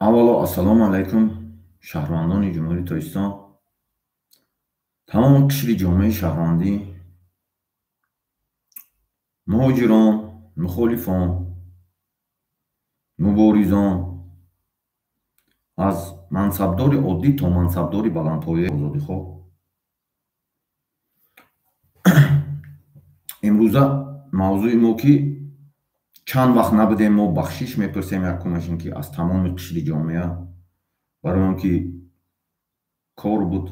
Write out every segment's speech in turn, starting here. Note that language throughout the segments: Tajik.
Аввало, ассалому алайкум, шаҳрвандони Ҷумҳурии Тоҷикистон, тамоми қишри ҷомеаи шаҳрвандӣ, муҳоҷирон, мухолифон, муборизон, аз мансабдори оддӣ то мансабдори баландпояи озодихоҳ. Имрӯза мавзӯи мо, ки чанд вақт набудем, мо бахшиш мепурсем якумаш ин ки аз тамоми қишри ҷомеа, барои он ки кор буд,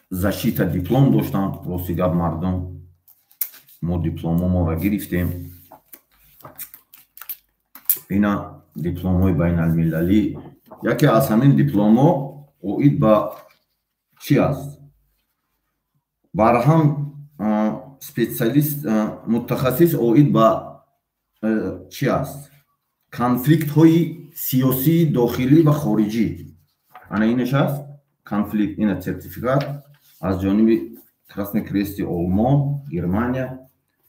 защита диплом доштам. Рости гап, мардум, мо дипломҳоморо гирифтем. Ина дипломҳои байналмилалӣ. Яке аз ҳамин дипломҳо оид ба чӣ аст? Барҳам специалист, мутахассис оид ба чӣ аст? Конфликтҳои сиёсии дохилӣ ва хориҷӣ. Ана инаш аст конфликт. Ина сертификат аз ҷониби Красный Крести Олмон, Германия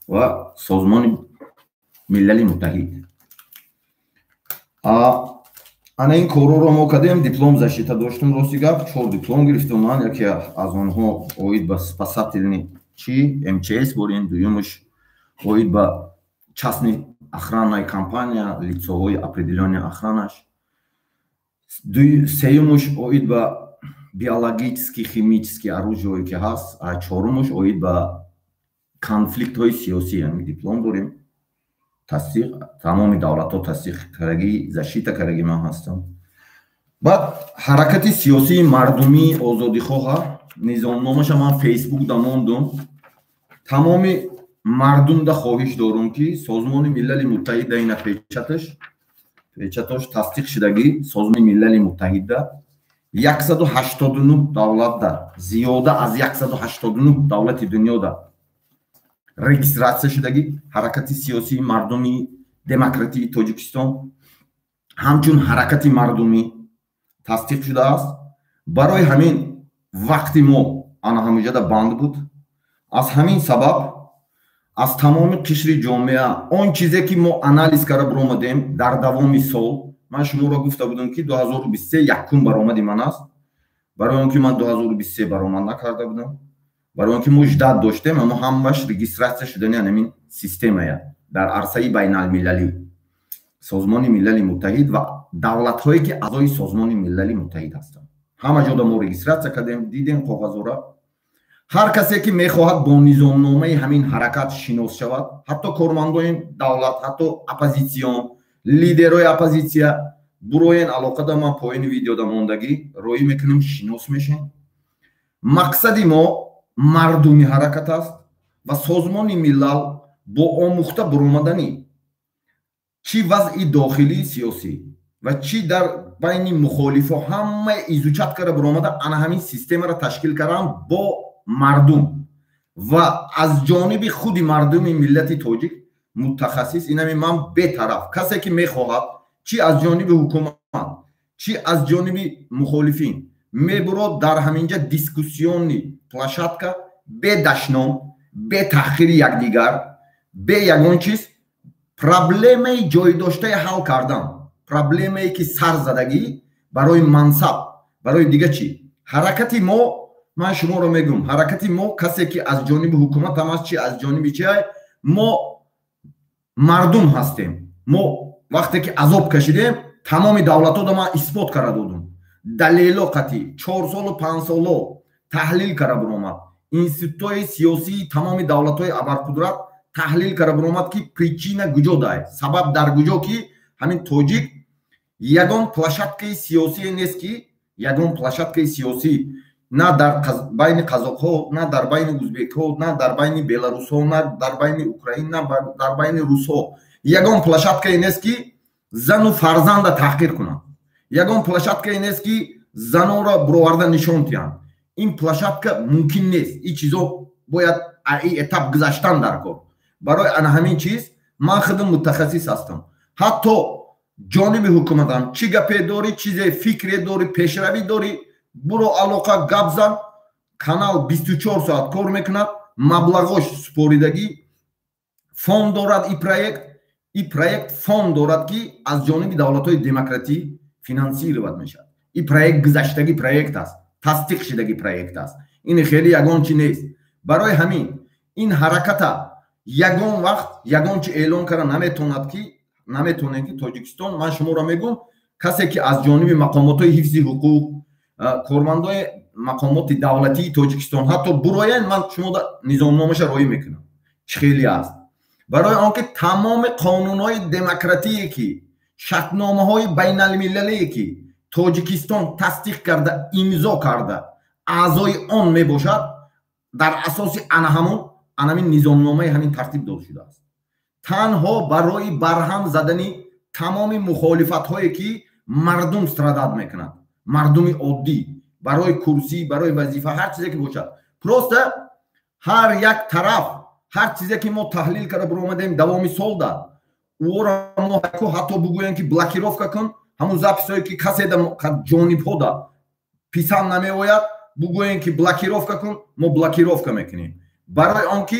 ва Созмони Милали Муттаҳид. Ана ин корҳоро мо кардем, диплом защита доштум. Рости гап, чор диплом гирифтум ман. Яке аз онҳо оид ба спасательный чи МЧС борем, дуюмаш оид ба частный охранная компания, лицоҳои определённый охранаш, сеюмаш оид ба биологический, химический оружие ки ҳаст, чорумаш оид ба конфликтҳои сиёсӣ. Ҳамин диплом дорем, тасдиқ, тамоми давлатҳо тасдиқ карагӣ, защита карагӣ ман ҳастам. Баъд ҳаракати сиёсии мардумии озодихоҳа низомномаша ман Фейсбук да мондум. Тамоми мардумда хоҳиш дорум, ки Созмони Милали Муттаҳидда ина печатош тасдиқ шудагӣ. Созмони Милали Муттаҳидда 189 давлатда, зиёда аз 189 давлати дунёда регистрация шудагӣ. Ҳаракати сиёсии мардумии демократии Тоҷикистон ҳамчун ҳаракати мардумӣ тасдиқ шудааст. Барои ҳамин вақти мо ана ҳамиҷада банд буд. Аз ҳамин сабаб аз тамоми қишри ҷомеа он чизе ки мо анализ карда биромадем дар давоми сол, ман шуморо гуфта будам, ки 2023 якум баромади ман аст, барои он ки ман 2023 баромад накарда будам, барои он ки мо ждать доштем, аммо ҳамаш регистрация шудани ҳамин системая дар арсаи байналмилалӣ, Созмони Милали Муттаҳид ва давлатҳое ки аъзои Созмони Милали Муттаҳид ҳастанд. Ҳама ҷода мо регистрация кардем, дидем коғазора. Ҳар касе ки мехоҳад бо низомномаи ҳамин ҳаракат шинос шавад, ҳатто кормандони давлат, ҳатто оппозитсион, лидерҳои оппозитсия, буроен алоқада, ман поёни видеода мондагӣ, роӣ мекунем, шинос мешем. Мақсади мо мардуми ҳаракат аст ва Созмони Милал бо омӯхта буромадани чӣ вазъи дохилии сиёсӣ ва чӣ дар байни мухолифо, ҳамаи изучать карда буромада, ана ҳамин системаро ташкил кардам бо мардум ва аз ҷониби худи мардуми миллати тоҷик мутахассис. Инами ман бетараф, касе ки мехоҳад, чӣ аз ҷониби ҳукумат, чӣ аз ҷониби мухолифин, мебурод дар ҳаминҷа дискуссионный площадка, бе дашном, бе таҳқири якдигар, бе ягон чиз, проблемаи ҷойдоштаи ҳал кардан, проблемае ки сар задагӣ барои мансаб, барои дига чӣ. Ҳаракати мо, ман шуморо мегӯм, ҳаракати мо, касе ки аз ҷониби ҳукумат ҳам аст, чи аз ҷониби чи, мо мардум ҳастем. Мо вақте ки азоб кашидем, тамоми давлатҳода ман исбот карда додум, далело қатъӣ, 4 солу 5 соло таҳлил карда биромад. Институтҳои сиёсии тамоми давлатҳои абарқудрат таҳлил карда биромад, ки причина куҷо дай, сабаб дар куҷо, ки ҳамин тоҷик ягон площадкаи сиёсие нест, ки ягон площадкаи сиёсӣ на дар байни қазоқҳо, на дар байни узбекҳо, на дар байни беларусҳо, на дар байни украин, на дар байни русҳо ягон площадкае нест, ки зану фарзанда таҳқир кунанд, ягон площадкае нест, ки занонро буроварда нишон диҳанд. Ин площадка мумкин нест. Ин чизо бояд ин этап гузаштан дар кор. Барои ана ҳамин чиз ман худам мутахассис ҳастам. Ҳатто ҷониби ҳукуматам чӣ гапе дорӣ, чизе фикре дорӣ, пешравӣ дорӣ, буро алоқа, гап зан. Канал 24 соат кор мекунад, маблағош супоридагӣ, фонд дорад и проект. Ин проект фонд дорад, ки аз ҷониби давлатҳои демократӣ финансировать мешавад. Ин проект гузаштагӣ проект аст, тасдиқ шидагӣ проект аст. Ин хеле ягон чи нест. Барои ҳамин ин ҳараката ягон вақт ягон чи эълон карда наметавонад, ки наметавонем, ки Тоҷикистон. Ман шуморо мегӯм, касе ки аз ҷониби мақомотҳои ҳифзи ҳуқуқ, кормандои мақомоти давлатии Тоҷикистон ҳатто буроянд, ман шумо низомномаша роӣ мекунам, чӣ хеле аст. Барои он ки тамоми қонунҳои демократие, ки шартномаҳои байналмилалие, ки Тоҷикистон тасдиқ карда, имзо карда, аъзои он мебошад, дар асоси ана ҳамун анамин низомномаи ҳамин тартиб дода шудааст. Танҳо барои барҳам задани тамоми мухолифатҳое, ки мардум страдать мекунад, мардуми оддӣ, барои курсӣ, барои вазифа, ҳар чизе ки бошад. Просто ҳар як тараф, ҳар чизе ки мо таҳлил карда биромадем давоми солда, ӯро мо ҳатто бугӯем, ки блокировка кун ҳамун записое, ки касе ҷонибҳода писанд намеояд, бугӯем, ки блокировка кун, мо блокировка мекунем. Барои он ки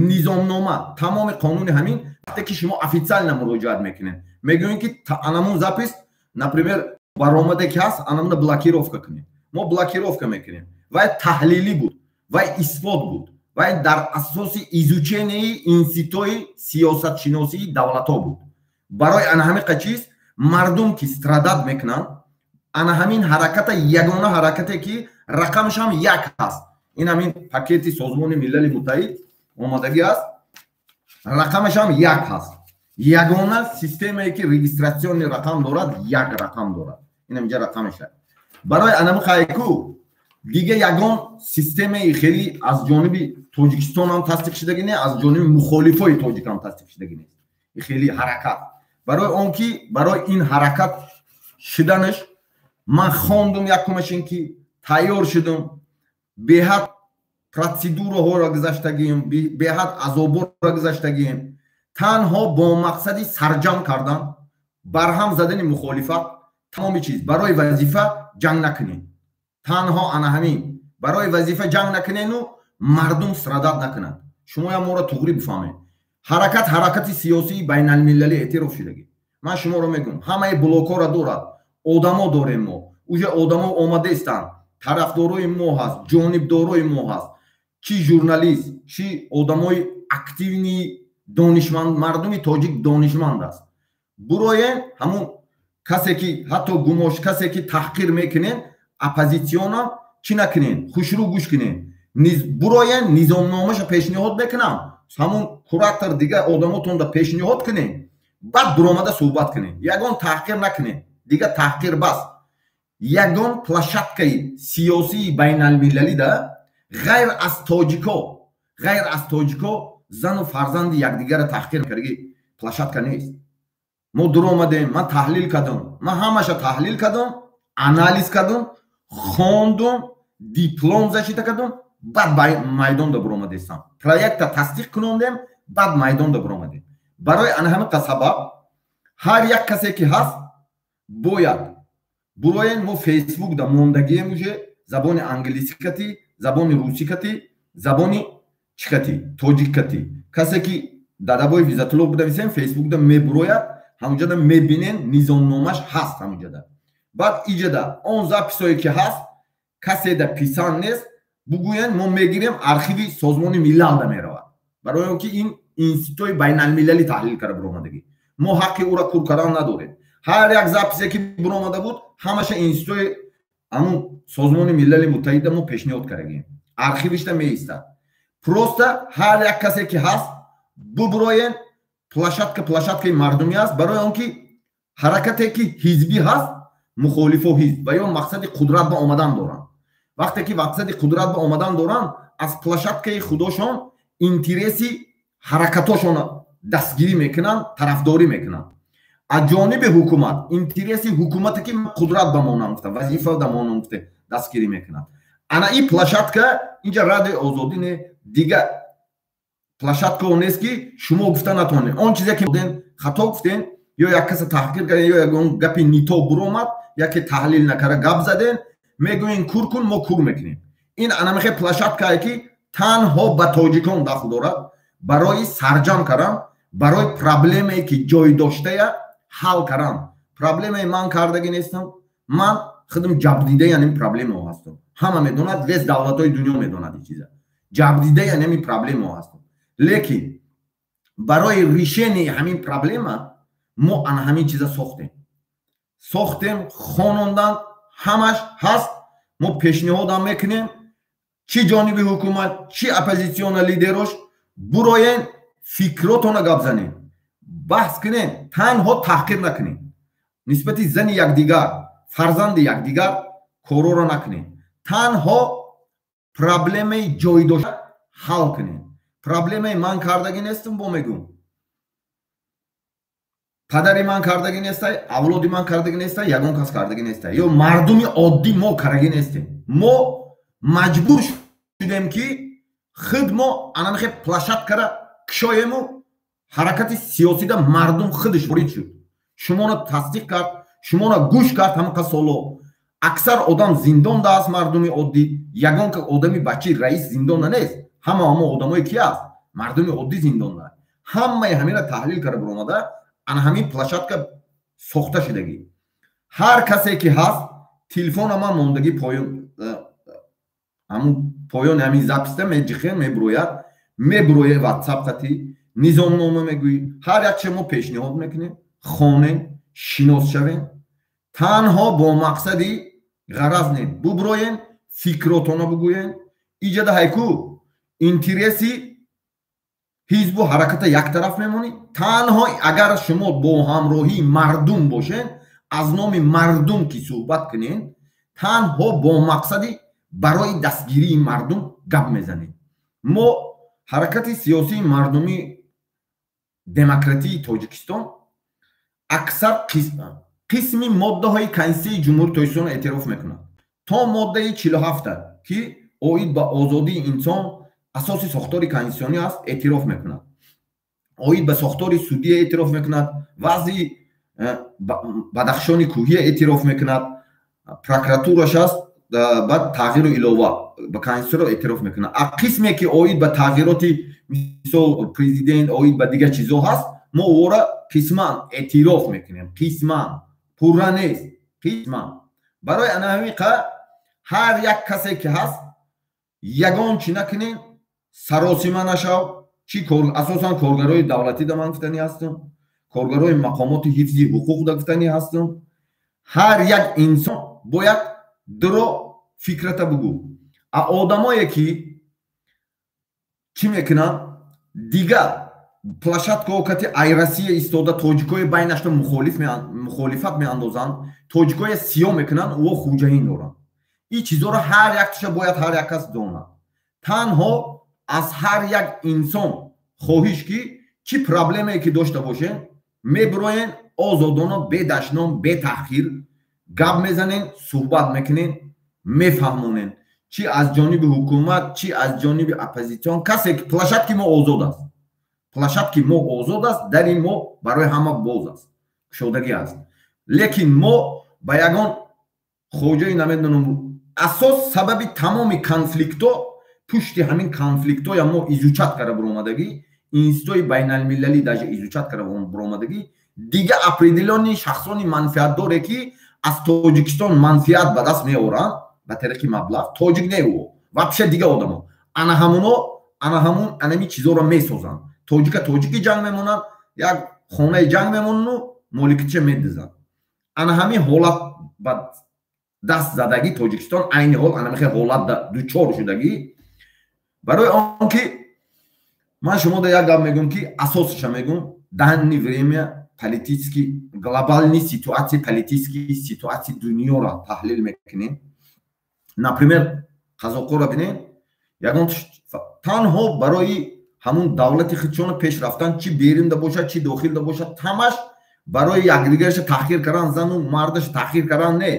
низомнома, тамоми қонуни ҳамин, вақте ки шумо официально муроҷиат мекунед, мегӯем, ки анамун запись, например, баромаде ки ҳаст, анамуна блокировка кунед, мо блокировка мекунем. Вай таҳлилӣ буд, вай исбот буд, вай дар асоси изученияи институтҳои сиёсатшиносии давлатҳо буд. Барои ана ҳамиқа чиз, мардум ки страдать мекунанд, ана ҳамин ҳараката, ягона ҳаракате, ки рақамаш ҳам як ҳаст, ин ҳамин пакети Созмони Милали Муттаҳид омадагӣ аст, рақамаш ҳам як ҳаст. Ягона системае, ки регистрационный рақам дорад, як рақам дорад, ин ҳаминҷа рақамеша. Барои анами хайку дига ягон системаи хеле аз ҷониби Тоҷикистон ҳам тасдиқ шудагӣ не, аз ҷониби мухолифои тоҷик ҳам тасдиқ шудагӣ нест хеле ҳаракат. Барои он ки барои ин ҳаракат шуданаш ман хондум, якумаш ин ки тайёр шудум, беҳад процедураҳоро гузаштагием, беҳад азобҳоро гузаштагием, танҳо бо мақсади сарҷам кардан, барҳам задани мухолифат, тамоми чиз. Барои вазифа ҷанг накунем, танҳо ана ҳамин, барои вазифа ҷанг накунену мардум страдать накунад. Шумоям моро туғрӣ бифаҳмед. Ҳаракат ҳаракати сиёсии байналмилалӣ эътироф шудагӣ. Ман шуморо мегӯм, ҳамаи блокҳоро дорад, одамо дорем мо, уже одамо омадаистанд, тарафдорои мо ҳаст, ҷонибдорои мо ҳаст, чӣ журналист, чӣ одамои активный, донишманд. Мардуми тоҷик донишманд аст. Буроен, ҳамун касе ки ҳатто гумош, касе ки таҳқир мекунен, оппозитсионам чӣ накунен, хушрӯ гӯш кунен. Буроен, низомномаша пешниҳод мекунам, ҳамун куратор, дигар одамотонда пешниҳод кунен, баъд буромада суҳбат кунен. Ягон таҳқир накунен, дига таҳқир бас. Ягон площадкаи сиёсии байналмилалида ғайр аз тоҷико, ғайр аз тоҷико зану фарзанди якдигарро таҳқир кардаги площадка нест. Мо дуромадем, ман таҳлил кардам, ман ҳамаша таҳлил кардам, анализ кардам, хондум, диплом защита кардам, баъд майдонда буромадестам. Проекта тасдиқ кунондем, баъд майдонда буромадем. Барои ана ҳамиқа сабаб ҳар як касе ки ҳаст, бояд буроен. Мо Фейсбукда мондагием уже, забони англисӣ кати, забони русӣ кати, забони чӣ кати, тоҷик кати. Касе ки Дадабои Иззатулло бинависем, Фейсбукда мебурояд, ҳамунҷода мебинен, низомномаш ҳаст ҳамунҷода. Баъд иҷода он записое ки ҳаст, каседа писанд нест, бугӯянд, мо мегирем, архиви Созмони Милалда меравад. Барои он ки ин институтҳои байналмилалӣ таҳлил карда буромадагӣ, мо ҳаққи ӯра кур кардан надорем. Ҳар як записе ки буромада буд, ҳамаша институтҳои ҳамун Созмони Милали Муттаҳида мо пешниҳод кардагем, архивишда меистад. Просто ҳар як касе ки ҳаст, бубуроен. Площадка площадкаи мардумӣ аст. Барои он ки ҳаракате ки ҳизбӣ ҳаст, мухолифо ҳизб ва ё мақсади қудрат ба омадан доранд. Вақте ки мақсади қудрат ба омадан доранд, аз площадкаи худошон интереси ҳаракатошона дастгирӣ мекунанд, тарафдорӣ мекунанд. Аз ҷониби ҳукумат интереси ҳукумате, ки қудрат ба монам гуфта, вазифа да монам гуфта, дастгирӣ мекунанд. Ана ин площадка инҷа Радиои Озодӣ не, дига площадкао нест, ки шумо гуфта натавонед. Он чизе ки хато гуфтен ё як каса таҳқир карден, ё ягон гапи не то буромад, яке таҳлил накарда гап заден, мегӯем кур кун, мо кур мекунем. Ин анамихе площадкае, ки танҳо ба тоҷикон дахл дорад, барои сарҷам кардан. Барои проблемае, ки ҷой доштая, ҳал кардан. Проблемаи ман кардагӣ нестам, ман худам ҷабрдидаи ҳамин проблемао ҳастам. Ҳама медонад, весь давлатҳои дунё медонад ин чиза. Ҷабрдидаи ҳамин проблемао ҳастам, лекин барои решении ҳамин проблема мо ана ҳамин чиза сохтем, хонондан, ҳамаш ҳаст. Мо пешниҳодам мекунем, чӣ ҷониби ҳукумат, чӣ оппозитсиона лидерош: буроен, фикротона гап занем, баҳс кунем, танҳо таҳқир накунем, нисбати зани якдигар, фарзанди якдигар корора накунем, танҳо проблемаи ҷойдошта ҳал кунем. Проблемаи ман кардагӣ нестам, бо мегӯм, падари ман кардагӣ нестай, авлоди ман кардагӣ нестай, ягон кас кардагӣ нестай ё мардуми оддӣ мо карагӣ нестем. Мо маҷбур шудем, ки худ мо анамихе площадкара кушоему. Ҳаракати сиёсида мардум худаш ворид шуд, шуморо тасдиқ кард, шуморо гӯш кард. Ҳамақа соло аксар одам зиндонда аст. Мардуми оддӣ, ягон одами бачаи раис зиндонда нест. Ҳама ҳамо одамое ки аст, мардуми оддӣ зиндонда. Ҳамаи ҳаминро таҳлил карда биромада, ана ҳамин площадка сохта шудагӣ. Ҳар касе ки ҳаст, телефона ман мондагӣ поён, ҳамун поёни ҳамин записта меҷихем, мебурояд ватсап қати низомнома мегӯӣ. Ҳар як че мо пешниҳод мекунем, хонем, шинос шавем. Танҳо бо мақсади ғараз не, буброен, фикротона бугӯен. Иҷада ҳайку интереси ҳизбу ҳараката як тараф мемонӣ. Танҳо агар шумо бо ҳамроҳии мардум бошед, аз номи мардум ки суҳбат кунед, танҳо бо мақсади барои дастгирии мардум гап мезанед. Мо, Ҳаракати сиёсии мардумии демократии Тоҷикистон, аксар қисми моддаҳои Конститутсияи Ҷумҳурии Тоҷикистонро эътироф мекунад, то моддаи 47-та, ки оид ба озодии инсон, асоси сохтори конститутсионӣ аст, эътироф мекунад, оид ба сохтори судия эътироф мекунад, вазъи Бадахшони кӯҳия эътироф мекунад, прокуратураш аст, баъд тағйиру илова ба конститутсияро эътироф мекунад. А қисме ки оид ба тағйироти, мисол, президент, оид ба дигар чизҳо ҳаст, мо ӯро қисман эътироф мекунем, қисман, пурра нест, қисман. Барои ана ҳамиқа ҳар як касе ки ҳаст, ягон чӣ накунем, саросима нашав. Чӣ асосан коргарои давлатӣ да ман гуфтанӣ ҳастам, коргарои мақомоти ҳифзи ҳуқуқ да гуфтанӣ ҳастам: ҳар як инсон бояд дуро фикрата бугӯ. А одамое ки чӣ мекунанд, дигар площадкао кати ай Россия истода, тоҷикои байнашта мухолифат меандозанд, тоҷикоя сиёҳ мекунанд, ӯо хуҷаин доранд. Ин чизоро ҳар якташа бояд ҳар як кас донад. Танҳо аз ҳар як инсон хоҳиш, ки чӣ проблемае ки дошта бошем, мебироен, озодона, бедашном, бетаҳқир гап мезанен, суҳбат мекунен, мефаҳмонен. Чӣ аз ҷониби ҳукумат, чӣ аз ҷониби оппозитсион касе ки, площадки мо озод аст, площадки мо озод аст, дари мо барои ҳама боз аст, кушодагӣ аст. Лекин мо ба ягон хоҷаи намедонам, асос сабаби тамоми конфликтҳо, пушти ҳамин конфликтҳоя мо изучать карда биромадагӣ, институтҳои байналмилалӣ даже изучать карда биромадагӣ, дига определённый шахсони манфиатдоре, ки аз Тоҷикистон манфиат ба даст меоранд ба тариқи маблағ, тоҷик не, ӯ вообще дига одамо, ана ҳамуно, ана ҳамун анами чизоро месозанд. Тоҷика тоҷики ҷанг мемонанд, як хонаи ҷанг мемонану моликитша медизанд. Ана ҳамин ҳолат ба даст задагӣ Тоҷикистон айни ҳол анамихе ҳолат дучор шудагӣ. Барои он ки ман шумо да як гап мегӯм, ки асосаша мегӯм: данный время политический, глобальный ситуация, политический ситуация дунёро таҳлил мекунем. Например, қазоқҳоро бинем, ягон танҳо барои ҳамун давлати худшона пеш рафтан, чӣ берунда бошад, чӣ дохилда бошад, ҳамаш барои якдигараша таҳқир кардан, зану мардаша таҳқир кардан не,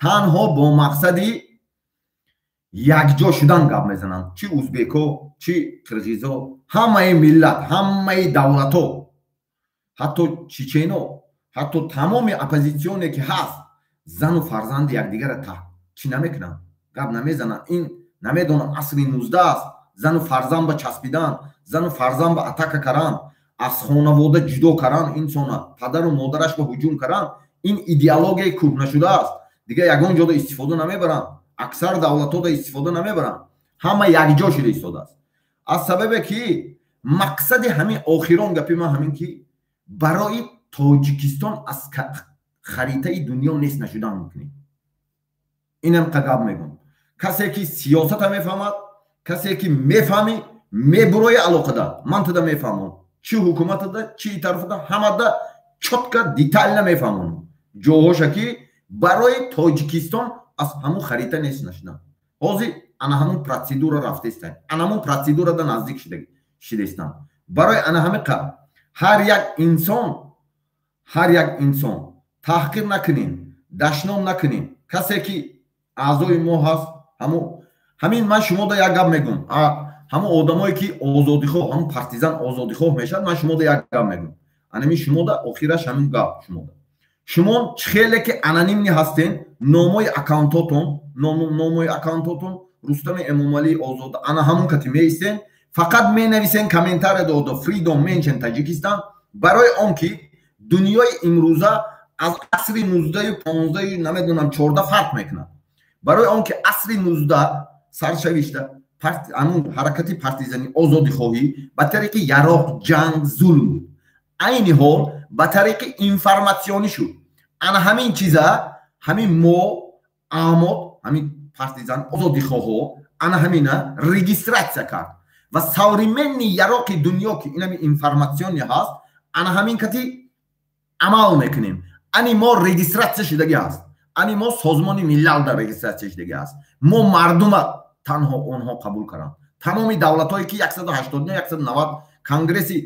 танҳо бо мақсади якҷо шудан гап мезананд. Чӣ узбеко, чӣ қирғизо, ҳамаи миллат, ҳамаи давлатҳо, ҳатто чечено, ҳатто тамоми оппозитсионе ки ҳаст, зану фарзанди якдигара чӣ намекунанд, гап намезананд. Ин намедонам, асри 19 аст, зану фарзанд ба часпидан, зану фарзанд ба атака кардан. аз хонавода ҷудо кардан инсона, падару модараш ба ҳуҷум кардан, ин идеологияи кӯҳна шудааст. Дигар ягон ҷода истифода намебаранд, аксар давлатҳода истифода намебаранд, ҳама якҷо шуда истодааст. Аз сабабе ки мақсади ҳамин охирон гапи ман ҳамин ки барои Тоҷикистон аз харитаи дунё нест нашудан мумкин. Инам гап мегӯм. Касе ки сиёсата мефаҳмад, касе ки мефаҳмӣ, мебурои алоқада, ман туда мефаҳмам. Чӣ ҳукуматада, чӣ тарафада, ҳамада чётко, детально мефаҳмонам. Ҷоҳоша ки барои Тоҷикистон аз ҳамун харита нест нашудан. Ҳозир ана ҳамун процедура рафтаистанд. Ана ҳамун процедурада наздик шидаистанд. Барои ана ҳамин ҳар як инсон, ҳар як инсон таҳқир накунем, дашном накунем. Касе ки аъзои мо ҳаст, ҳамин ман шумода як гап мегӯм. Ҳамон одамое ки озодихоҳ, ҳамон партизан озодихоҳ мешавад, ман шумода як гап мегӯм. Анами шумода охираш ҳамин гап шумода. Шумо хеле ки анонимный ҳастен, номои аккаунтотон, номои аккаунтотон Рустами Эмомалӣ Озода, ана ҳамон кати меистен, фақат менависен комментария дода Freedom Mention Таҷикистон, барои он ки дунёи имрӯза аз асри 19, 15, намедонам 14 фарқ мекунад. Барои он ки асри 19 саршавишта ҳамун ҳаракати партизани озодихоҳӣ ба тариқи яроқ, ҷанг, зулм буд. Айни ҳол ба тариқи информатсионӣ шуд. Ана ҳамин чиза ҳамин мо амод, ҳамин партизан озодихоҳо ана ҳамина регистрация кард ва современный яроқи дунё ки инами информатсионӣ ҳаст, ана ҳамин кати амал мекунем. Ани мо регистрация шудагӣ ҳаст, ани мо Созмони Миллал дар регистрация шудагӣ ҳаст. Мо мардума танҳо онҳо қабул карданд. Тамоми давлатҳое ки 189, 190 конгресси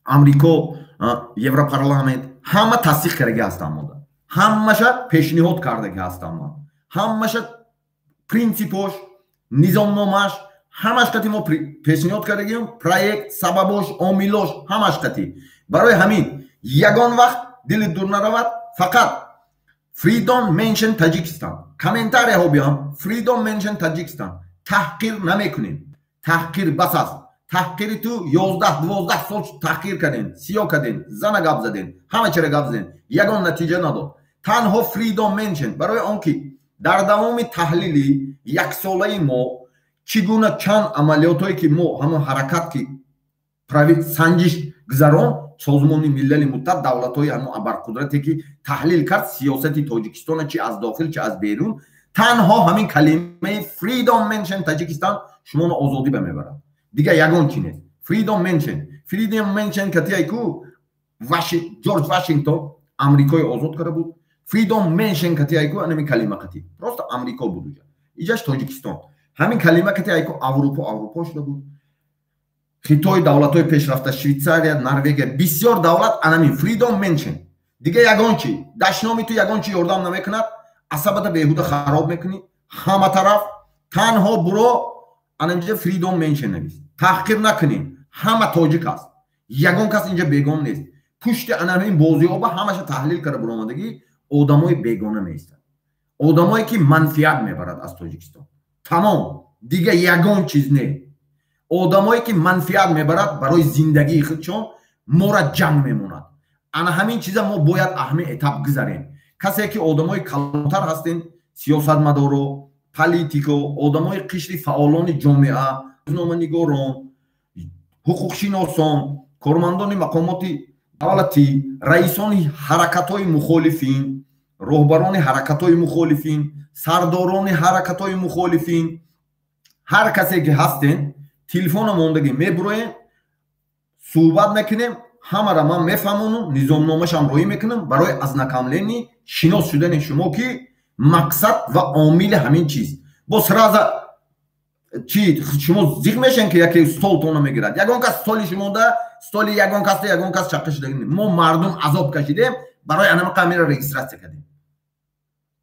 Амрико, Европарламент ҳама тасдиқ кардагӣ ҳастанд, мода ҳамаша пешниҳод кардагӣ ҳастам ман. Ҳамаша принсипош, низомномаш, ҳамаш қати мо пешниҳод кардагием, проект, сабабош, омилош, ҳамаш қати. Барои ҳамин ягон вақт дили дур наравад, фақат Freedom Mention Таҷикистон. Комментарияҳо биям, Freedom Mention Таҷикистон. Таҳқир намекунем. Таҳқир бас аст. Таҳқири ту 11-12 сол таҳқир кардем, сиё кардем, зана гап задем, ҳама чира гап задем, ягон натиҷа надод. Танҳо Freedom Mention, барои он ки дар давоми таҳлили яксолаи мо чӣ гуна чанд амалиётҳое ки мо ҳамон ҳаракат ки санҷиш гузарон, Созмони Миллали Муттаҳид, давлатҳои ҳамон абарқудрате ки таҳлил кард сиёсати Тоҷикистона чи аз дохил, чи аз берун, танҳо ҳамин калимаи Freedom Mention Таҷикистон шуморо озодӣ ба мебарад. Дигар ягон чи нест. Freedom Mention, Freedom Mention катияй ку Ҷорҷ Вашингтон Амрикои озод карда буд. Freedom Mention катияй ку анами калима кати просто Амрико буд, уҷа иҷаш Тоҷикистон. Ҳамин калима катияй ку Аврупо Аврупо шуда буд. Хитой, давлатҳои пешрафта, Швейтсария, Норвегия, бисёр давлат анамин Freedom Mention. Дигар ягон чи дашноми ту ягон чи ёрдам намекунад, асабата беҳуда хароб мекунӣ ҳама тараф. Танҳо буро анаминҷа Freedom Mention навис. Таҳқир накунем, ҳама тоҷик аст, ягон кас инҷа бегон нест. Пушти анамин бозиҳо ба ҳамаша таҳлил карда буромадагӣ одамои бегона меистад, одамое ки манфиат мебарад аз Тоҷикистон. Тамом, дигар ягон чиз не. Одамое ки манфиат мебарад барои зиндагии худшон мора ҷанг мемонад. Ана ҳамин чиза мо бояд ҳамин этап гузарем. Касе ки одамои калонтар ҳастем, сиёсатмадоро, политико, одамои қишри фаъолони ҷомеа, рӯзноманигорон, ҳуқуқшиносон, кормандони мақомоти давлатӣ, раисони ҳаракатҳои мухолифин, роҳбарони ҳаракатҳои мухолифин, сардорони ҳаракатҳои мухолифин, ҳар касе ки ҳастем, телефона мондагӣ мебуроем, суҳбат мекунем, ҳамара ман мефаҳмонам, низомномашам роӣ мекунам барои ознакомление, шинос шудани шумо ки мақсад ва омили ҳамин чиз. Бо сразу чи шумо зиқ мешен ки яке столтона мегирад. Ягон кас столи шумода, столи ягон касда ягон кас чаққа шудагӣ. Мо мардум азоб кашидем, барои анама камера регистрация кардем.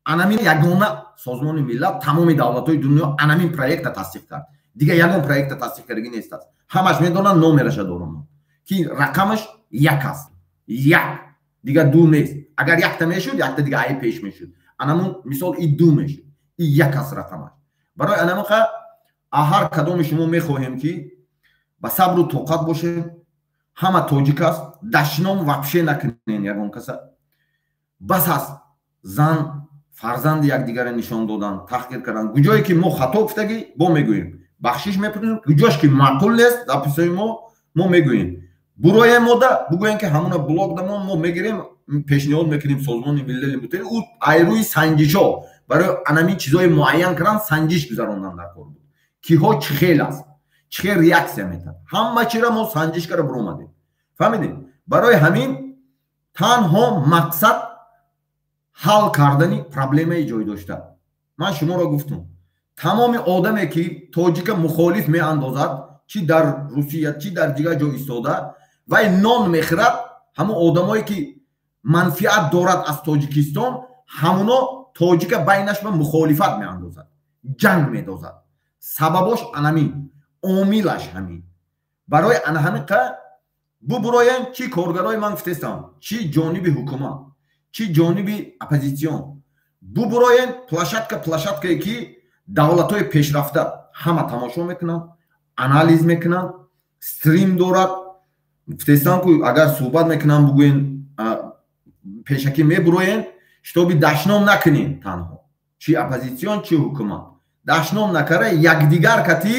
Анамин ягона Созмони Миллат, тамоми давлатҳои дунё анамин проекта тасдиқ кард. Дигар ягон проекта тасдиқ кардагӣ нест аст. Ҳамаш медонанд, номераша дорам ки рақамаш як аст. Як. Дигар ду нест. Агар якта мешуд, якта дига ай пеш мешуд. Анамун мисол и ду мешуд. И як аст рақамаш. Барои анамақа ҳар кадоми шумо мехоҳем ки Ба сабру тоқат бошем. Ҳама тоҷик аст, дашном вообще накунен ягон каса. Бас аст зан, фарзанди якдигарро нишон додан, таҳқир кардан. Куҷое ки мо хато гуфтагӣ, бо мегӯем, бахшиш мепурсем. Куҷош ки маъқул нест записҳои мо, мо мегӯем. Буроем мода бугӯем, ки ҳамуна блок дамон мо мегирем, пешниҳод мекунем Созмони Милали Муттаҳид. Ӯ айрӯи санҷишҳо барои анамин чизҳои муайян кардан, санҷиш гузарондан дар кор буд, киҳо чӣ хел аст, чӣ хел реаксия метаҳад. Ҳама чиро мо санҷиш кара буромадем, фаҳмидем. Барои ҳамин танҳо мақсад ҳал кардани проблемаи ҷой дошта. Ман шуморо гуфтум, тамоми одаме ки тоҷика мухолиф меандозад, чӣ дар Русия, чӣ дар дигар ҷо истода, вай нон мехӯрад. Ҳамон одамое ки манфиат дорад аз Тоҷикистон, ҳамуно тоҷика байнаш ба мухолифат меандозад, ҷанг медозад. Сабабош анамин, омилаш ҳамин. Барои ана ҳамин қа бубуроем, чӣ коргарои ман гуфтестам, чӣ ҷониби ҳукумат, чӣ ҷониби оппозитсион, бубуроем. Площадка, площадкае ки давлатҳои пешрафта ҳама тамошо мекунанд, анализ мекунанд, стрим дорад. Гуфтестам ку, агар суҳбат мекунам, бугӯен, пешакӣ мебуроем, чтобы дашном накунем. Танҳо чӣ оппозитсион, чӣ ҳукумат дашном накара якдигар кати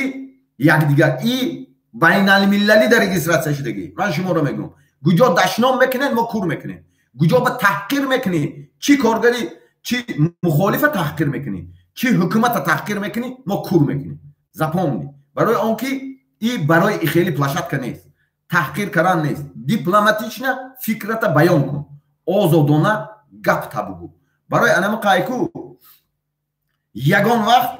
якдигар. И байналмилалӣ дар регистрация шудагӣ. Ман шуморо мегӯям, куҷо дашном мекунед, мо кур мекунем. Куҷо ба таҳқир мекунӣ, чӣ коргари, чӣ мухолифа таҳқир мекунӣ, чӣ ҳукумата таҳқир мекунӣ, мо кур мекунем. Запомни. Барои он ки и барои и хеле площадка нест, таҳқир кардан нест. Дипломатично фикрата баён кун, озодона гап та бугӯ. Барои анама қайку ягон вақт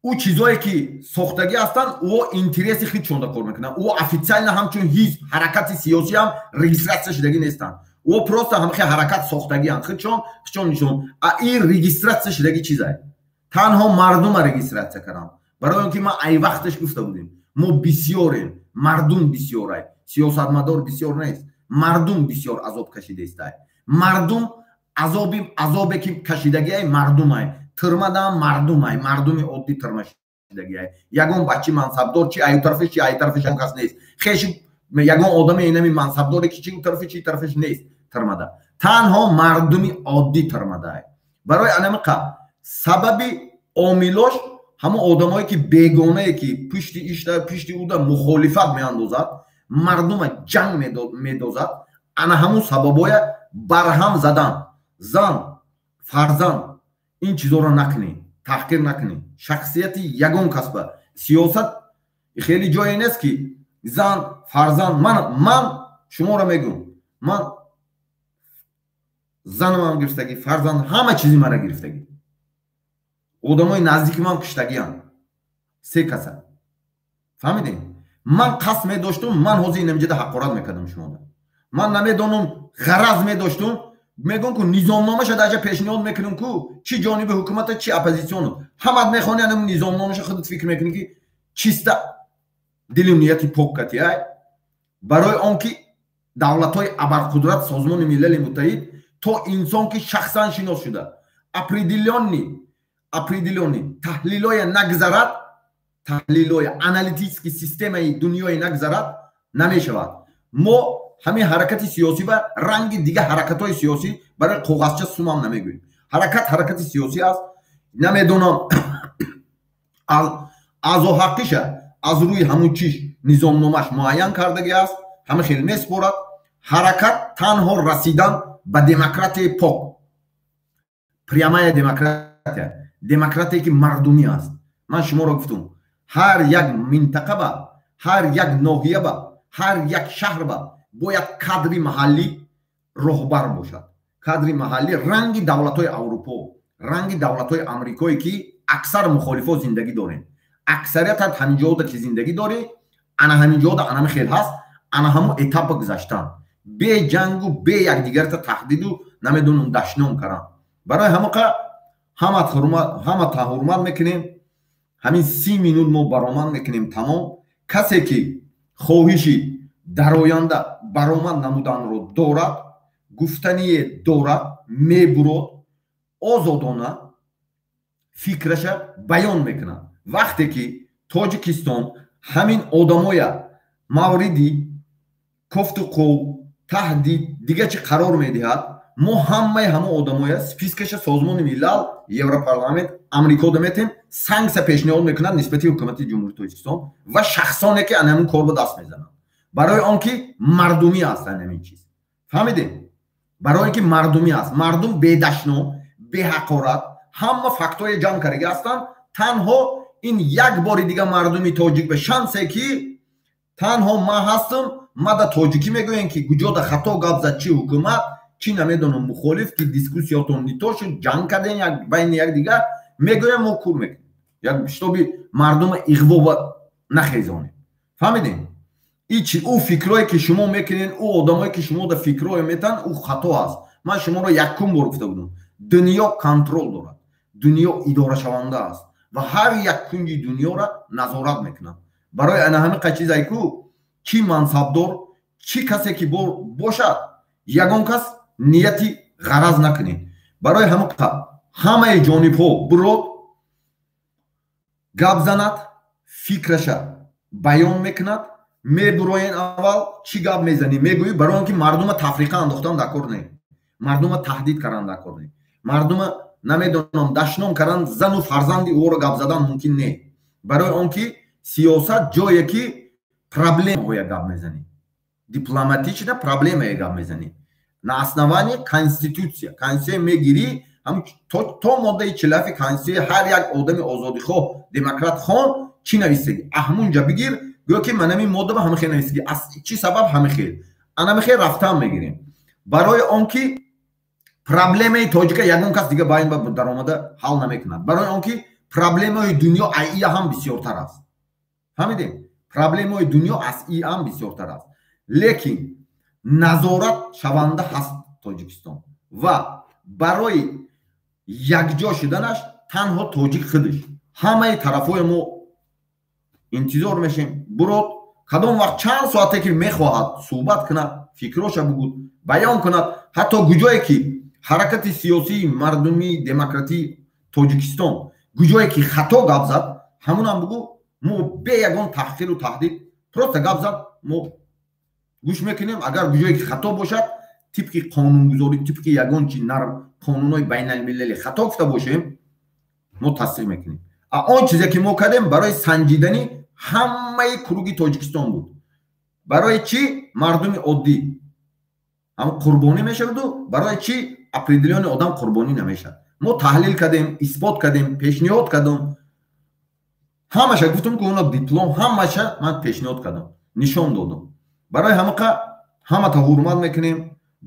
ӯ чизое ки сохтагӣ ҳастанд, ӯ интереси худшонда кор мекунанд. Ӯ официально ҳамчун ҳизб, ҳаракати сиёсӣ ҳам регистрация шудагӣ нестанд. Ӯ просто ҳамхе ҳаракат сохтагианд, худшон худшон нишон. А и регистрация шудагӣ чизае, танҳо мардума регистрация карданд. Барои он ки ман ай вақташ гуфта будем, мо бисёрем, мардум бисёрай, сиёсатмадор бисёр нест. Мардум бисёр азоб кашидаистай. Мардум азоби, азобе ки кашидагиай, мардумай тирмадаам, мардумай, мардуми оддӣ тирма шидагиай. Ягон бачи мансабдор, чи аю тарафиш, чи ай тарафиш, ягон кас нест. Хеши ягон одами инами мансабдоре ки чи у тарафи, чи тарафиш нест тирмада. Танҳо мардуми оддӣ тирмадаай. Барои анамиқа сабаби омилош ҳамон одамое ки бегонае ки пушти ишта, пушти уда мухолифат меандозад, мардума ҷанг медозад. Ана ҳамун сабабоя барҳам задан. Зан, фарзанд, ин чизоро накунӣ, таҳқир накунӣ шахсияти ягон касба. Сиёсат хеле ҷое нест ки зан, фарзанд. Ман шуморо мегӯм, ман занамам гирифтагӣ, фарзанд, ҳама чизи мара гирифтагӣ. Одамои наздики ман куштагианд, се каса, фаҳмидем. Ман қасд медоштум, ман ҳозир инамиҷада ҳақорат мекардам шумода. Ман намедонам, ғараз медоштум. Мегӯм ку, низомномаша даҷа пешниҳод мекунем ку, чӣ ҷониби ҳукумата, чӣ оппозитсиону, ҳамат мехони анам низомномаша, худат фикр мекунӣ ки чиста дилу нияти пок катиай. Барои он ки давлатҳои абарқудрат, Созмони Милали Муттаҳид, то инсон ки шахсан шинос шуда, определённый таҳлилоя нагзарад, таҳлилоя аналитический системаи дунёе нагзарад, намешавад. Мо ҳамин ҳаракати сиёсӣ ба ранги дига ҳаракатҳои сиёсӣ барои коғазча сумам намегӯем. Ҳаракат ҳаракати сиёсӣ аст. Намедонам, аъзоҳаққиша аз рӯи ҳамун чиш низомномаш муайян кардагӣ аст, ҳама хел месупорад. Ҳаракат танҳо расидан ба демократияи пок, прямая демократия, демократие ки мардумӣ аст. Ман шуморо гуфтум, ҳар як минтақа ба, ҳар як ноҳия ба, ҳар як шаҳр ба бояд кадри маҳаллӣ роҳбар бошад. Кадри маҳаллӣ ранги давлатҳои Аврупо, ранги давлатҳои Амрикое ки аксар мухолифо зиндагӣ дорем. Аксариятат ҳаминҷода ки зиндагӣ дорӣ, ана ҳаминҷода анами хел ҳаст. Ана ҳамун этапа гузаштан бе ҷангу, бе якдигарта таҳдиду, намедонам, дашном кардан. Барои ҳамақа ҳама ҳурмат мекунем. Ҳамин 30 минут мо баромад мекунем, тамом. Касе ки хоҳиши дар оянда баромад намуданро дорад, гуфтание дорад, мебурод, озодона фикраша баён мекунад. Вақте ки Тоҷикистон ҳамин одамоя мавриди кофтуқов, таҳдид, дига чӣ қарор медиҳад, мо ҳамаи ҳама одамоя спискаша Созмони Милал, Европарламент, Амрико метем, санксия пешниҳод мекунад нисбати ҳукумати Ҷумҳурии Тоҷикистон ва шахсоне ки ана ҳамин кор ба даст мезананд. Барои он ки мардумӣ аст ҳамин чиз. Фаҳмидем? Барои ки мардумӣ аст. Мардум бедашном, беҳақорат, ҳама фактҳое ҷамъ кардаги ҳастанд. Танҳо ин як бори дига мардуми тоҷик ба шансе ки танҳо ман ҳастам, ма да тоҷикӣ мегӯем ки куҷода хато гап зад, чи ҳукумат, чи намедонам мухолиф, ки дискуссиятон нито шуд, ҷанг кардем як байни якдигар, мегӯем мо кур мекунем. Як шитоби мардума иғво ба нахезонем. Фаҳмидем? Ичи ӯ фикрое ки шумо мекунед, ӯ одамое ки шумо да фикрое метан, ӯ хато аст. Ман шуморо якум бор гуфта будам. Дунё контрол дорад. Дунё идорашаванда аст ва ҳар як кунҷи дунёра назорат мекунад. Барои ана ҳамин чизае ку чӣ мансабдор, чӣ касе ки бошад, ягон кас нияти ғараз накунед. Барои ҳамин ҳамаи ҷонибҳо бурод гап занад, фикраша баён мекунад, мебуроен аввал чӣ гап мезанӣ, мегӯӣ, барои он ки мардума тафриқа андохтан дар кор не, мардума таҳдид кардан дар кор не, мардума намедонам дашном кардан, зану фарзанди ӯро гап задан мумкин не. Барои он ки сиёсат ҷое ки проблемаҳоя гап мезанӣ, дипломатично проблемае гап мезанӣ на основании конститутсия. Конститутсия мегирӣ, то моддаи 47 конститутсия ҳар як одами озодихоҳ, демократ хон чӣ нависаги, аҳмунҷа бигир, гӯё ки ман ҳамин модда ба ҳама хел нависаги, аз чӣ сабаб ҳама хел, ана хел рафтан мегирем. Барои он ки проблемаи тоҷика ягон кас дига байн ба даромада ҳал намекунад. Барои он ки проблемаи дунё ия ҳам бисёртар аст. Фаҳмидем? Проблемаи дунё аз и ҳам бисёртар аст. Лекин назорат шаванда ҳаст Тоҷикистон ва барои якҷо шуданаш танҳо тоҷик худаш. Ҳамаи тарафҳои мо интизор мешем, бурод кадом вақт чанд соате ки мехоҳад суҳбат кунад, фикроша бугуд, баён кунад, ҳатто куҷое ки ҳаракати сиёсии мардумии демократии Тоҷикистон куҷое ки хато гап зад, ҳамунам бугу, мо бе ягон таҳқиру таҳдид просто гап зад, мо гӯш мекунем. Агар куҷое ки хато бошад, тибқи қонунгузорӣ, тибқи ягон чи нар қонунҳои байналмилалӣ хато гуфта бошем, мо тасдиқ мекунем. А он чизе ки мо кардем барои санҷидани ҳамаи круги Тоҷикистон буд. Барои чӣ мардуми оддӣ ҳам қурбонӣ мешаваду барои чӣ определённый одам қурбонӣ намешавад? Мо таҳлил кардем, исбот кардем, пешниҳод кардем. Ҳамаша гуфтам ки уна диплом ҳамаша ман пешниҳод кардам, нишон додам. Барои ҳамақа ҳамата ҳурмат мекунем,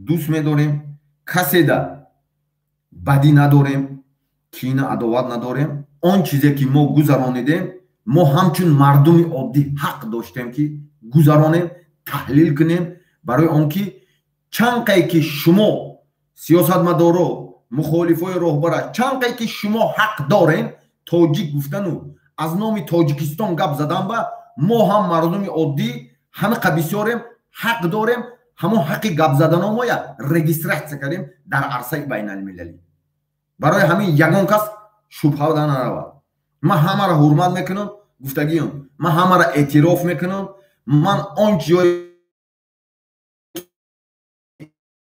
дӯст медорем, каседа бадӣ надорем, кина адоват надорем. Он чизе ки мо гузаронидем, мо ҳамчун мардуми оддӣ ҳақ доштем ки гузаронем, таҳлил кунем, барои он ки чанд қай ки шумо сиёсатмадоро, мухолифои роҳбара, чанд қай ки шумо ҳақ дорем тоҷик гуфтану аз номи Тоҷикистон гап задан, ба мо ҳам мардуми оддӣ ҳамиқа бисёрем, ҳақ дорем, ҳамон ҳаққи гап заданомоя регистратсия кардем дар арсаи байналмилалӣ. Барои ҳамин ягон кас шубҳа наравад. Ман ҳамаро ҳурмат мекунам, гуфтагиам, ман ҳамаро эътироф мекунам, ман он ҷое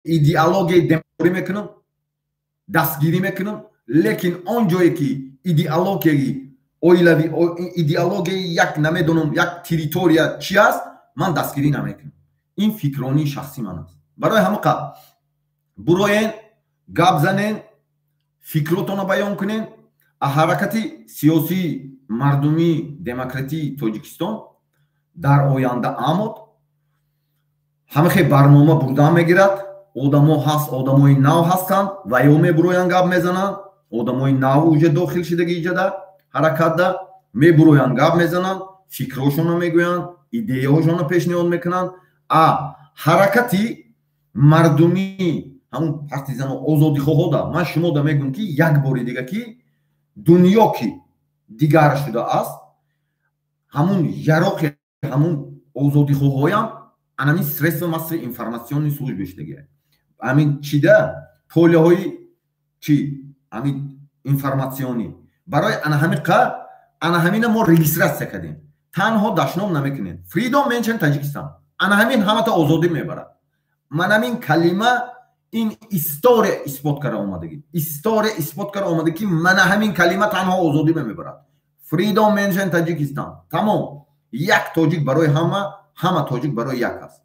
идеологияи демократӣ мекунам, дастгирӣ мекунам, лекин он ҷое ки идеологияи оилавӣ, идеологияи як намедонам як территория чи аст, ман дастгирӣ намекунам. Ин фикронии шахсии ман аст. Барои ҳамақа буроен, гап занен, фикротонро баён кунен. А ҳаракати сиёсии мардумии демократии Тоҷикистон дар оянда амод ҳамахе барнома бурдан мегирад. Одамо ҳаст, одамои нав ҳастанд ва ё мебуроянд гап мезананд, одамои нав уже дохил шидаги иҷада ҳаракатда мебуроянд гап мезананд, фикрҳошонро мегӯянд, идеяҳошонро пешниҳод мекунанд. А ҳаракати мардумии ҳамун партизано озодихоҳода ман шумода мегӯям ки як бори дига ки дунё ки дигар шудааст, ҳамун яроқи ҳамун озодихоҳоям анамин средства массовой информационной службы шудагия. Ҳамин чида полеҳои чи ҳамин информатсионӣ. Барои ана ҳамин қа ана ҳамина мо регистратсия кардем. Танҳо дашном намекунед. Freedom Menschen Таҷикистон. Ана ҳамин ҳамата озодӣ мебарад. Ман ҳамин калима ин история исбот карда омадагӣ. История исбот карда омадагӣ, ки мана ҳамин калима танҳо озодӣ мебарад. Freedom Menschen Таҷикистон. Тамом. Як тоҷик барои ҳама, ҳама тоҷик барои як аст.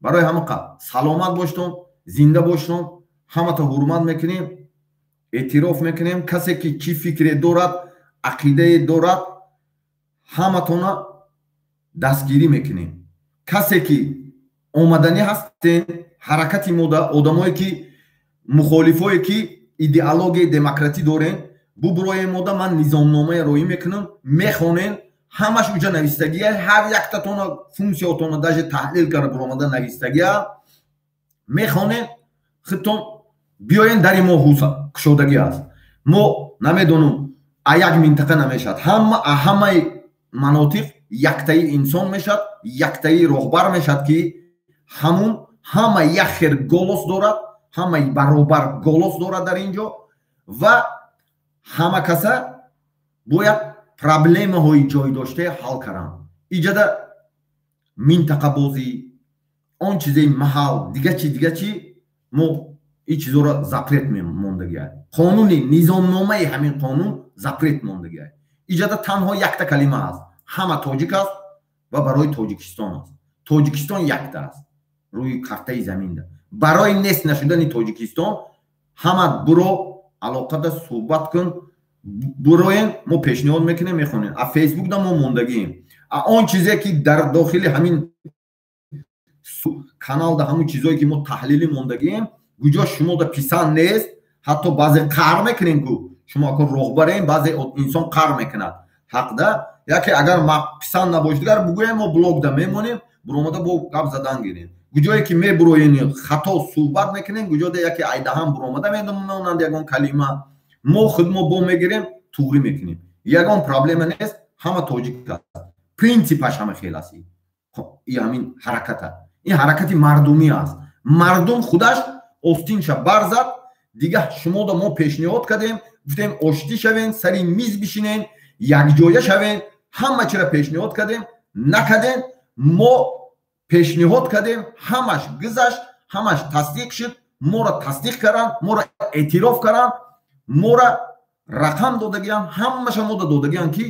Барои ҳама саломат боштон, зинда боштон, ҳамата ҳурмат мекунем, эътироф мекунем. Касе ки чӣ фикре дорад, ақидае дорад, ҳаматона дастгирӣ мекунем. Касе ки омаданӣ ҳастен, ҳаракати мода, одамое ки мухолифое ки идеологияи демократӣ дорен, бубуроем мода, ман низомномае роӣ мекунам, мехонен, ҳамаш уҷа навистагия, ҳар яктатона функсияотона даже таҳлил карда буромада навистагия, мехонен, худтон биёен, дари мо кушодагӣ аст. Мо намедонам, а як минтақа намешавад, ҳама ҳамаи манотиқ яктаи инсон мешавад, яктаи роҳбар мешавад, ки ҳамун ҳама як хел голос дорад, ҳамаи баробар голос дорад дар ин ҷо ва ҳама каса бояд проблемаҳои ҷой доштае ҳал каранд. Иҷада минтақабозӣ, он чизеи маҳал, дига чи, дига чи, мо ин чизоро запрет мондагиа. Қонуни низомномаи ҳамин қонун запрет мондагиа. Иҷада танҳо якта калима аст, ҳама тоҷик аст ва барои Тоҷикистон аст. Тоҷикистон якта аст рӯи картаи заминда. Барои нест нашудани Тоҷикистон ҳама буро алоқада суҳбат кун, буроен, мо пешниҳод мекунем, мехонем. А Фейсбукда мо мондагием. А он чизе ки дар дохили ҳамин каналда, ҳамун чизое ки мо таҳлилӣ мондагием, куҷо шумода писанд нест, ҳатто баъзе қаҳр мекунем, ку шумо ако роҳбарем, баъзе инсон қаҳр мекунад ҳақда. Яке агар писанд набошад, дигар бугӯем, мо блогда мемонем, буромада бо гап задан гирем. Куҷое ки мебуроен, хато суҳбат мекунем, куҷода яке айдаҳам буромада медонанд ягон калима, мо худ мо бо мегирем, туғрӣ мекунем. Ягон проблема нест, ҳама тоҷик аст. Принсипаш ҳама хел аст. И ҳамин ҳараката, ин ҳаракати мардумӣ аст. Мардум худаш остинша барзад. Дига шумода мо пешниҳод кардем, гуфтем оштӣ шавен, сари миз бишинен, якҷоя шавен, ҳама чира пешниҳод кардем, накардем. Мо пешниҳод кардем, ҳамаш гузашт, ҳамаш тасдиқ шуд, моро тасдиқ карданд, моро эътироф карданд, моро рақам додагиям, ҳамаша мода додагиям, ки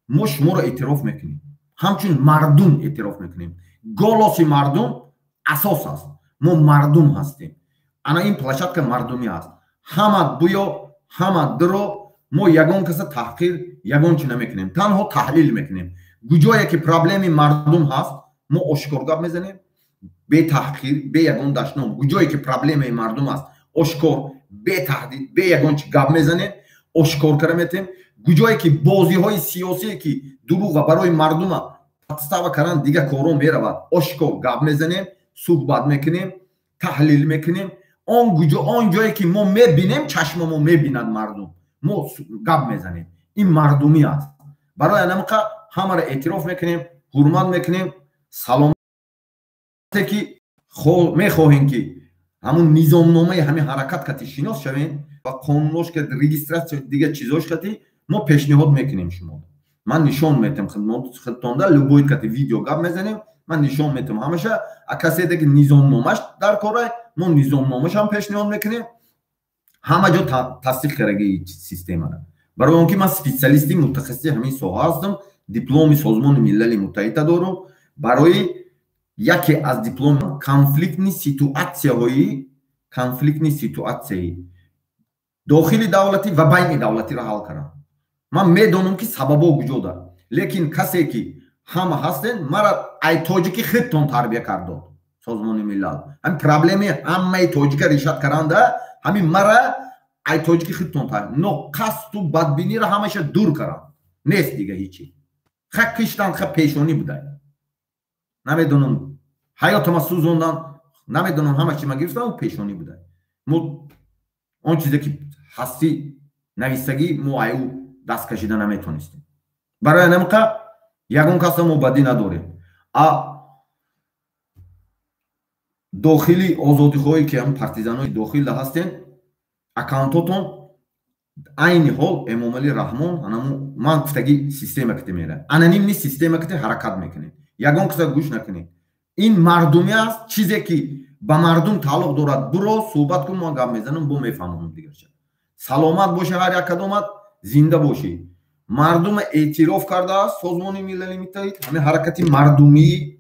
мо шуморо эътироф мекунем, ҳамчун мардум эътироф мекунем. Голоси мардум асос аст, мо мардум ҳастем. Ана ин площадка мардумӣ аст. Ҳама буё, ҳама диро, мо ягон каса таҳқир, ягон чи намекунем, танҳо таҳлил мекунем. Куҷое ки проблеми мардум ҳаст, мо ошкор гап мезанем, бетаҳқир, бе ягон дашном. Куҷое ки проблемаи мардум аст, ошкор, бетаҳдид, бе ягон чи гап мезанем, ошкор кара метем. Куҷое ки бозиҳои сиёсие ки дурӯға барои мардума подстава кардан, дига корҳо меравад, ошкор гап мезанем, суҳбат мекунем, таҳлил мекунем. Он куҷо, он ҷое ки мо мебинем, чашма мо мебинад мардум, мо гап мезанем. Ин мардумӣ аст. Барои анамиқа ҳамаро эътироф мекунем, ҳурмат мекунем. Саломате ки мехоҳем, ки ҳамун низомномаи ҳамин ҳаракат кати шинос шавем ва қонунош ки регистрация, дига чизош кати мо пешниҳод мекунем шумо. Ман нишон метам худтонда, любой кати видео гап мезанем, ман нишон метам ҳамаша. А каседе ки низомномаш дар кора, мо низомномашам пешниҳод мекунем, ҳама ҷо тасдиқ кардаги системара. Барои он ки ман специалисти мутахассиси ҳамин соҳа ҳастам, дипломи Созмони Милали Муттаҳида дорам. Барои яке аз диплом конфликтный ситуатсияҳои, конфликтный ситуатсияи дохили давлатӣ ва байни давлатиро ҳал кардам. Ман медонам, ки сабабо куҷода. Лекин касе ки ҳама ҳастен, мара ай тоҷики худтон тарбия кардод Созмони Миллал. Ҳамин проблеми ҳамаи тоҷика решать каранда, ҳамин мара ай тоҷики худтон тарбия, но қасду бадбиниро ҳамаша дур карам, нест дига ҳичи. Ха киштан, ха пешонӣ будай, намедонам, ҳаётама сӯзондан, намедонам, ҳама чи ма гирифтам, пешонӣ будай. Мо он чизе ки ҳастӣ нависагӣ, мо ай ӯ даст кашида наметонистем. Барои анамиқа ягон каса мо бадӣ надорем. А дохили озодихоҳе ки ҳам партизанои дохилда ҳастен, аккаунтотон Айни ҳол Эмомалӣ Раҳмон анаму ман гуфтагӣ система ките мера, анонимный система ките ҳаракат мекунед, ягон киса гӯш накунед. Ин мардумӣ аст, чизе ки ба мардум тааллуқ дорад, буро суҳбат кун, ман гап мезанам, бо мефаҳмонам дигарша. Саломат боша ҳар як кадомат, зинда бошӣ. Мардума эътироф кардааст Созмони Милали Муттаҳид, ҳамин ҳаракати мардумии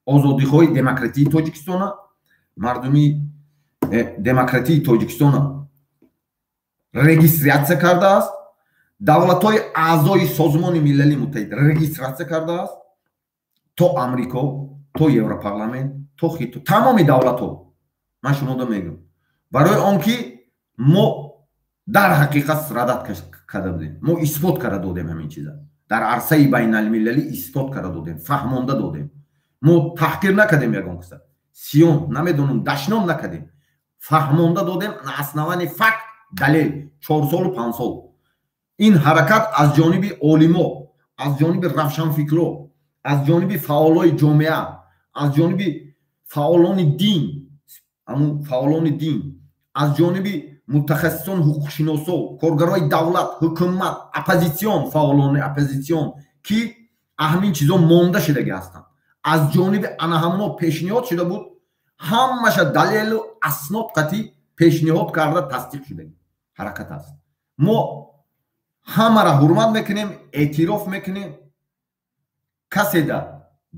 озодихоҳи демократии Тоҷикистона, мардумии демократии Тоҷикистона регистрация кардааст, давлатҳои аъзои Созмони Милали Муттаҳид регистрация кардааст, то Амрико, то Европарламент, то Хито, тамоми давлатҳо. Ман шумода мегӯям, барои он ки мо дар ҳақиқат радат карда будем, мо исбот карда додем, ҳамин чиза дар арсаи байналмилалӣ исбот карда додем, фаҳмонда додем. Мо таҳқир накардем ягон киса, сиён намедонам, дашном накардем, фаҳмонда додем на основании факт, далел. 4 солу 5 сол ин ҳаракат аз ҷониби олимо, аз ҷониби равшанфикро, аз ҷониби фаъолои ҷомеа, аз ҷониби фаъолони дин, ҳамун фаъолони дин, аз ҷониби мутахассисон, ҳуқуқшиносо, коргарои давлат, ҳукумат, оппозитсион, фаъолони оппозитсион, ки ҳамин чизо монда шудагӣ ҳастанд, аз ҷониби ана ҳамоно пешниҳод шуда буд. Ҳамаша далелу аснод қатӣ пешниҳод карда, тасдиқ шудагӣ ҳаракат аст. Мо ҳамаро ҳурмат мекунем, эътироф мекунем, каседа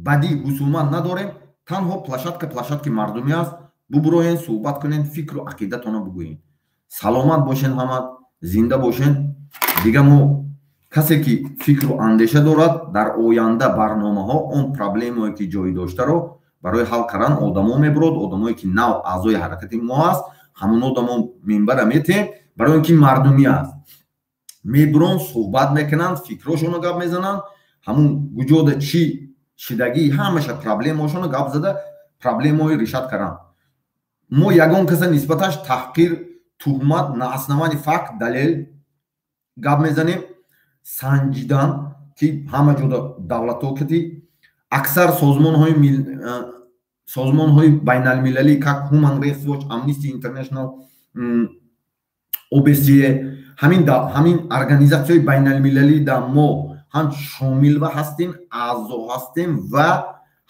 бадӣ ҳусумат надорем. Танҳо площадка площадки мардумӣ аст, бубуроен, суҳбат кунен, фикру ақидатона бугӯен. Саломат бошен ҳама, зинда бошен. Дига мо касе ки фикру андеша дорад, дар оянда барномаҳо он проблемое ки ҷой доштаро барои ҳал кардан одамо мебурод, одамое ки нав аъзои ҳаракати мо аст, ҳамон одамо минбара метем, барои он ки мардумӣ аст, мебурон, суҳбат мекунанд, фикрошонро гап мезананд, ҳамун гуҷода чӣ шидагӣ, ҳамаша проблемаошонро гап зада, проблемаҳои решать кардан. Мо ягон каса нисбаташ таҳқир, туҳмат, на основании факт, далел гап мезанем, санҷидан, ки ҳама ҷода давлатҳо кати аксар созмонҳои байналмилалӣ, как Human Rights Watch, Amnesty International, ОБСЕ, ҳамин организатсияҳои байналмилалӣ да мо ҳам шомил ва ҳастем, аъзо ҳастем ва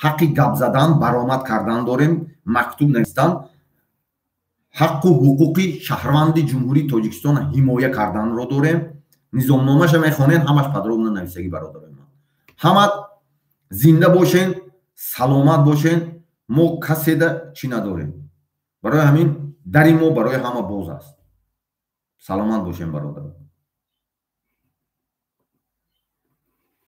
ҳаққи гап задан, баромад кардан дорем, мактуб навистан, ҳаққу ҳуқуқи шаҳрванди Ҷумҳурии Тоҷикистона ҳимоя карданро дорем. Низомномаша мехонен, ҳамаш подробно нависагӣ. Бародарои ман, ҳамат зинда бошен, саломат бошен. Мо каседа чӣ надорем, барои ҳамин дари мо барои ҳама боз аст. Саломат бошен, бародаро.